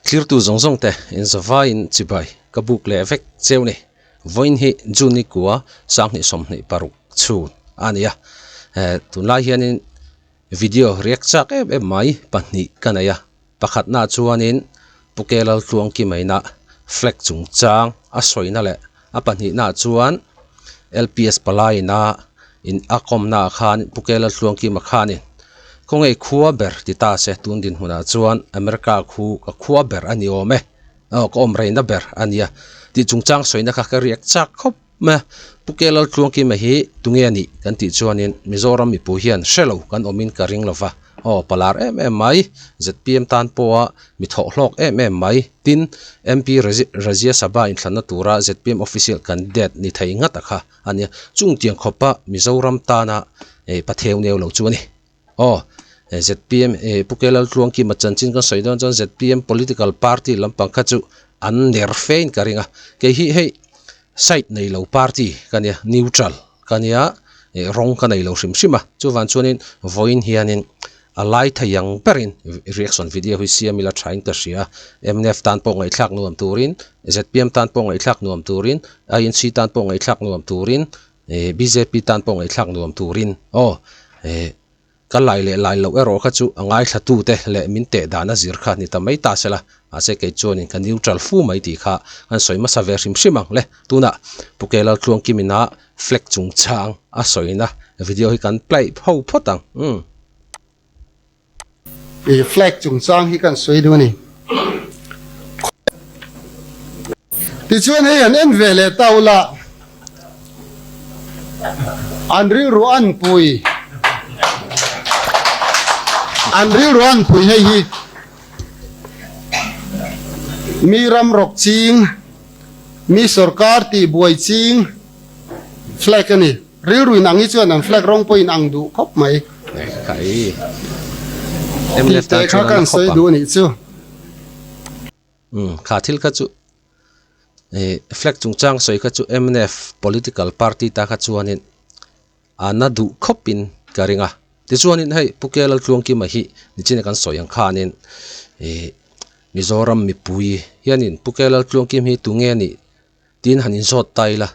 Thlirtu zawng zawng te in zavaiin chibai ka buk leh vek cheu ni. Vawiin hi June ni kua 2026 chhun a ni a. Tunlai hianin video react chak em em mai pahnih ka nei a. Pakhatna chuanin Pu Kelaltluangkimaina flag chungchang a sawina leh a pahnihna chuan LPS palaina in a kawmna ah khan Pu Kelaltluangkima khanin khawnge khua ber ti ta se tun dinhmunah chuan America khu ka khua ber a ni awm e aw ka awm reina ber a nia tih chungchang sawina kha ka riak chak khawp mai a. Pu Kelaltluangkima hi tunge a nih kan tih chuanin Mizoram mipui hian hre lo kan awmin ka ring lova. Aw palar em em mai, zpm tan pawha mi thawh hlawk em em mai. Tin, MP Rajya Sabha inthlanna tura zpm official candidate ni thei ngat a kha a nia. Chung tiang khawpa Mizoram tana patheu neu lo chu a ni. Aw, zpm Pu Kelaltluangkima chanchin kan sawi dawn chuan zpm political party lampang kha chu an ner fein ka ring a. Kei hi hei side nei lo party ka nia, neutral. Ka nia, rawng ka nei lo hrim hrim a, chuvan chuanin vawiin hianin a lai thei ang berin reaction video hi siam ila thain ka hria a, mnf tan pawh ngaihthlak nuam turin, zpm tan pawh ngaihthlak nuam turin, INC tan pawh ngaihthlak nuam turin, bjp tan pawh ngaihthlak nuam turin aw. Ka lai leh lai loh erawh kha chu a ngaithlatute leh min teh dan a zir kha ni ta mai ta sela, mahse kei chuanin ka neutral fu mai tih kha an sawi hmasa ve hrim hrim ang le. Tunah Pu Kelaltluangkimina flag chungchang a sawina video hi kan play ho phawt ang. Umm. I flag chungchang hi kan sawi duh a ni. Tichuan hei an en ve leh ta ula, an rilru an pui, an rilru an pui hei hi mi ram rawk ching, mi sorkar tih buai ching flag a ni. Rilru in ang hi chuan an flag rawng pawh in ang duh khawp mai. Tih te kha kan sawi duh a nih chu. Umm kha thil kha chu ih flag chungchang sawi kha chu mnf political party ta kha chuanin a na duh khawpin ka ring a tichuanin hei Pu Kelaltluangkima hi nichina kan sawi ang khanin ih Mizoram mipui hianin Pu Kelaltluangkim hi tunge nih tiin han inzawt ta ila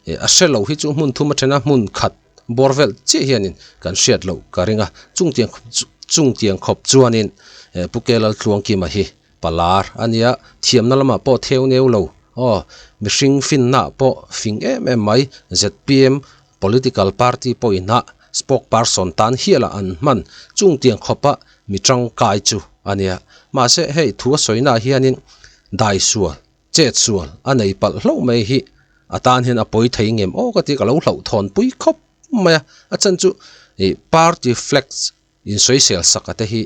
ih a hre lo hi chu hmun thum atana hmun khat bawr vel chiah hianin kan hriat loh ka ring a chungtiang chungtiang khawp chuanin Pu Kelaltluangkima hi Palar a nia, thiamna lamah pawh theu neu lo. Aw, mihring finna pawh fing em em mai. Zpm political party pawhin a spokesperson tan hiala an hman chung tiang khawpa mi tangkai chu a nia. Mahse, hei thu a sawinaah hianin dai sual, chet sual a nei palh hlauh mai hi a tan hian a pawi thei ngem aw ka ti ka lo hlauhthawnpui khawp mai a. A chhan chu party flags Insawisel sak a te hi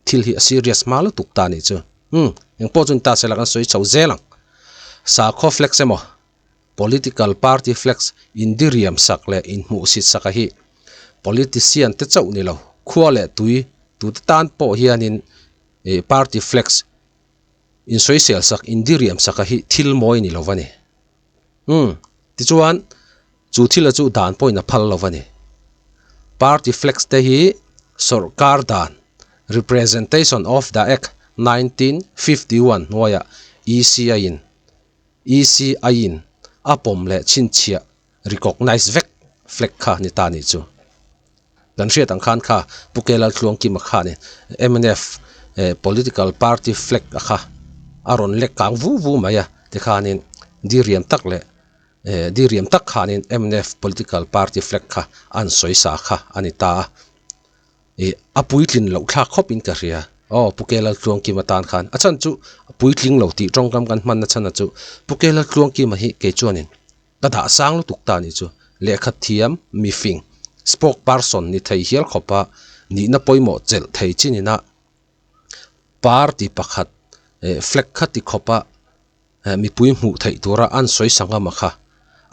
thil hi a serious hma lutuk ta nih chu. Umm, engpawh chu ni ta sela kan sawi chho zel ang. Sakhaw flex emaw, political party flex indiriam sak leh inhmuhsit sak a hi politician te chauh ni lo, khua leh tui tute tan pawh hianin ih party flex insawisel sak, indiriam sak a hi thil mawi ni lo va ni. Umm, tichuan chu thila chu dan pawhin a phal lo a ni. Party flags te hi sawrkar dan, Representation of the Act 1951 hnuaiah ECI in ECI in a pawm leh chhinchhiah recognise vek flag kha ni ta nih chu. Kan hriat ang khan kha Pu Kelaltluangkima khanin mnf political party flag a kha a rawn lek kang vu vu mai a tikhanin diriam tak leh diriam tak khanin mnf political party flag kha an sawi sa kha a ni ta a ih a puitlin loh thlak khawp in ka hria aw Pu Kelaltluangkima tan khan a chhan chu puitling lo tih tawngkam kan hmanna chhan a chu Pu Kelaltluangkima hi kei chuanin Ka dah sang lutuk ta nih chu. Lehkha thiam, mifing, spoke person ni thei hial khawpa nihna pawimawh chelh thei chin ina party pakhat flag kha ti khawpa mipui hmuh theih tura an sawi sangama kha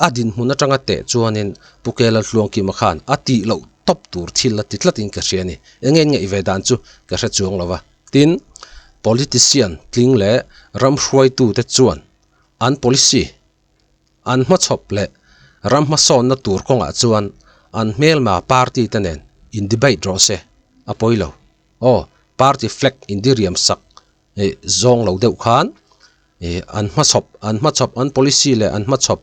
a dinhmun atanga teh chuanin Pu Kela Tluangkima khan a tih loh tawp tur thil a ti tlatin ka hria a ni. Enge in ngaih ve dan chu ka hre chuang lo va. Tin, politician tling leh ram hruaitute chuan an policy An hmachhawp leh ram hmasawnna tur kawngah chuan an hmelma party te nen in debate rawh se, a pawi lo. Aw, party flag in diriam sak Ih zawng lo deuh khan ih an hmachhawp an hmachhawp an policy leh an hmachhawp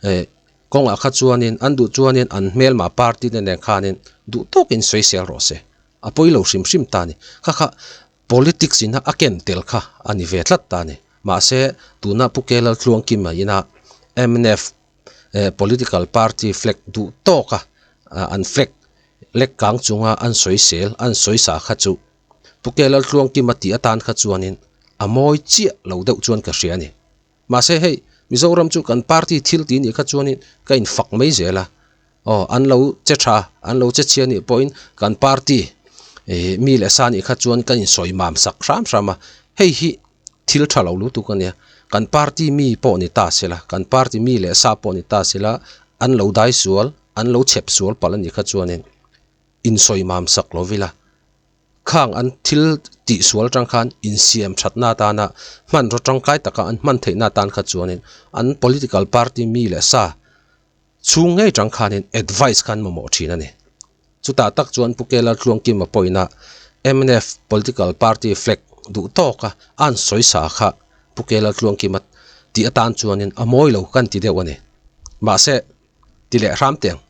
ih kawngah kha chuanin an duh chuanin an hmelma party te nen khanin duh tawkin sawi sel rawh se a pawi lo hrim hrim ta a ni kha kha politics in a ken tel kha a ni ve tlat ta a ni mahse tuna Pu Kelaltluangkima ina mnf eh political party flag duh tawka an flag lek kang chunga an sawi sel an sawi sa kha chu. Pu Kelaltluangkima tih atan kha chuanin a mawi chiah lo deuh chuan ka hria a ni. Mahse hei, Mizoram chu kan party thil tih nih kha chuanin ka infak mai zel a. Aw, an lo che tha, an lo che chhia nih pawhin kan party ih mi leh sa nih kha chuan ka insawi mam sak hram hram a. Hei hi thil tha lo lutuk a nia. Kan party mi pawh ni ta sela, kan party mi leh sa pawh ni ta sela, an lo dai sual, an lo chhep sual palh a nih kha chuanin insawi mam sak lo vila. Khang an thil tih sual atang khan insiam thatna atana hmanraw tangkai taka an hman theihna atan kha chuanin an political party mi leh sa chhung ngei tang khanin advice khan mamawh thin a ni. Chutah tak chuan Pu Kelar Tluangkima pawhina mnf political party flag duh tawka a an sawi sa kha Pu Kelar Tluangkima tih atan chuanin a mawi lo kan ti deuh a ni. Mahse ti leh hram teng.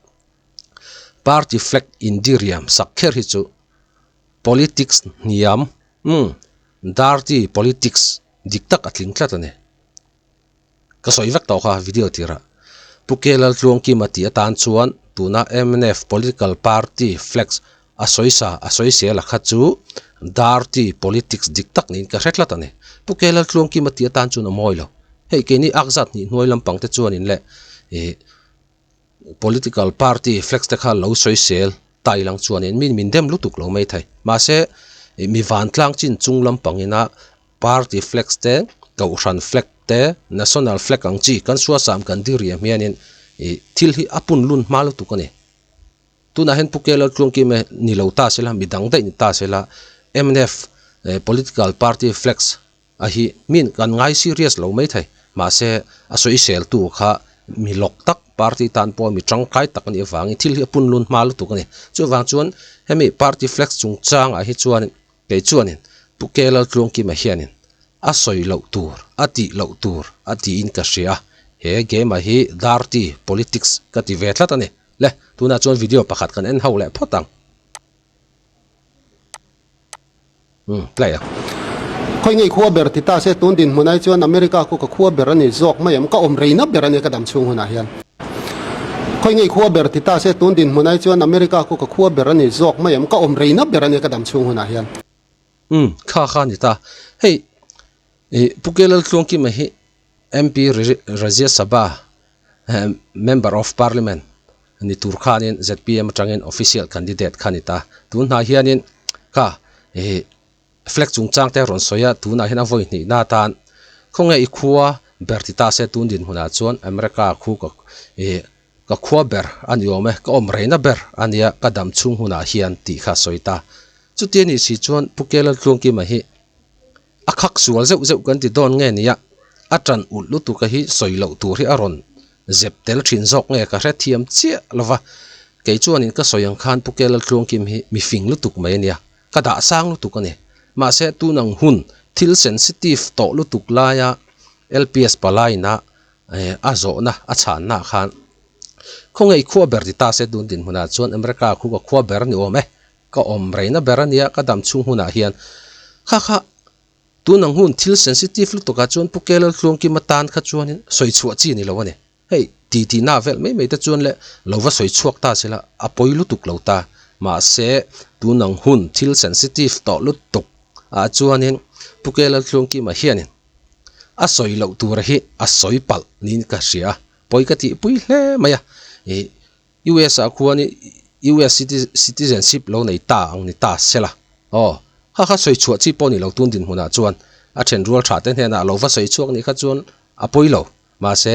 Party flag indiriam sak kher hi chu politics hniam umm dirty politics dik tak a tling tlat a ni. Ka sawi vek tawh kha video tirah. Pu K Laltluangkima tih atan chuan tuna mnf political party flags a sawi sa a sawi sel a kha chu dirty politics dik tak niin ka hre tlat a ni. Pu K Laltluangkima tih atan chuan a mawi lo. Hei keini akzat hnih hnuai lampang te chuanin leh ih Political party flex te kha lo sawisel ta ilang chuanin min min dem lutuk lo mai thei. Mahse mi vantlang chin chung lampang ina party flex te, kohhran flag te, national flag ang chi kan suasam kan diriam hianin ih thil hi a pun lun hma lutuk a ni. Tunah hian Pu K Laltluangkima ni lo ta sela, mi dang daih ni ta sela mnf political party flex A hi min kan ngai serious lo mai thei. Mahse, a sawisel tu kha mi lawk tak, party tan pawh mi tangkai tak a nih avangin thil hi a pun lun hma lutuk a ni. Chuvang chuan hemi party flex chungchangah hi chuan kei chuanin Pu K Laltluangkima hianin a sawi loh tur, a tih loh tur a tiin ka hria. He game-ah hi dirty politics ka ti ve tlat a ni. Le, tunah chuan video pakhat kan en ho leh phawt ang. Umm play a. Khawi ngei khua ber ti ta se tun dinhmun ai chuan America khu ka khua ber a ni zawk mai em ka awm reina ber a nia ka dam chhung hunah hian. Khawi ngei khua ber ti ta se tun dinhmun ai chuan America khu ka khua ber a ni zawk mai em ka awm reina ber a nia ka dam chhung hunah hian. Umm kha kha a ni ta. Hei ih Pu K Laltluangkima hi MP Rajya Sabha Member of Parliament ni tur khanin zpm atangin official candidate kha a ni ta. Tun hnah hianin kha ih flag chungchang te a rawn sawi a, tunah hian a vawi hnihna atan khawnge i khua ber ti ta se tun dinhmunah chuan America khu ka ih ka khua ber a ni awm e, ka awm reina ber a nia ka dam chhung hunah hian tih kha a sawi ta. Chuti a nih si chuan Pu Kelaltluangkima hi A khak sual zeuh zeuh kan ti dawn nge nia, a tan ulh lutuk a hi sawi loh tur hi a rawn zep tel thin zawk nge ka hrethiam chiah lo va, kei chuanin ka sawi ang khan Pu Kelaltluangkim hi mi fing lutuk mai a nia, ka dah sang lutuk a ni. Mahse tun ang hun thil sensitive tawh lutuk laia LPS palaina a zawhna a chhanna ah khan khawnge i khua ber ti ta se tun dinhmunah chuan America khu ka khua ber ni awm e. Ka awm reina ber a nia, ka dam chhung hunah hian. Kha kha, tun ang hun thil sensitive lutukah chuan Pu Kelaltluangkima tan kha chuanin sawi chhuah chi ni lo a ni. Hei, ti tih na vel mai mai te chuan le lo va sawi chhuak ta sela, a pawi lutuk lo ta. Mahse, tun ang hun thil sensitive tawh lutuk ah chuanin Pu Kelaltluangkima hianin a sawi loh tura hi a sawi palh niin ka hria a, pawi ka tihpui hle mai a. Ih. US ah khuan US citizenship lo nei ta ang ni ta sela aw kha kha sawi chhuah chi pawh ni lo tun dinhmunah chuan a then rual tha te hnenah lo va sawi chhuak nih kha chuan a pawi lo mahse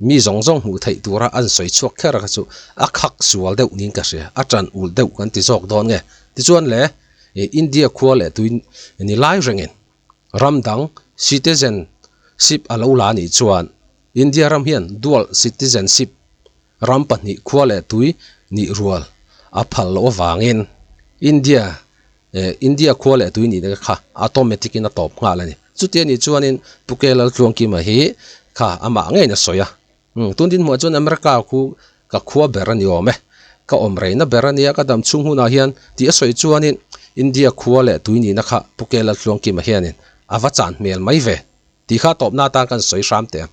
mi zawng zawng hmuh theih tura an sawi chhuak kher a kha chu a khak sual deuh niin ka hria a tan ulh deuh kan ti zawk dawn nge tichuan le India khua leh tui ni lai rengin ram dang citizenship a lo la nih chuan India ram hian dual citizenship Ram pahnih khua leh tui nih rual a phal loh avangin India India khua leh tui nihna kha automatic in a tawp nghal a ni. Chuti anih chuanin Pu K Laltluangkima hi kha amah ngeiin a sawi a. Umm tun dinhmuah chuan America khu ka khua ber a ni awm e. Ka awm reina ber a nia ka dam chhung hunah hian tih a sawi chuanin India khua leh tui nihna kha Pu K Laltluangkima hianin a va chan hmel mai ve tih kha tawpna atan kan sawi hram teh ang.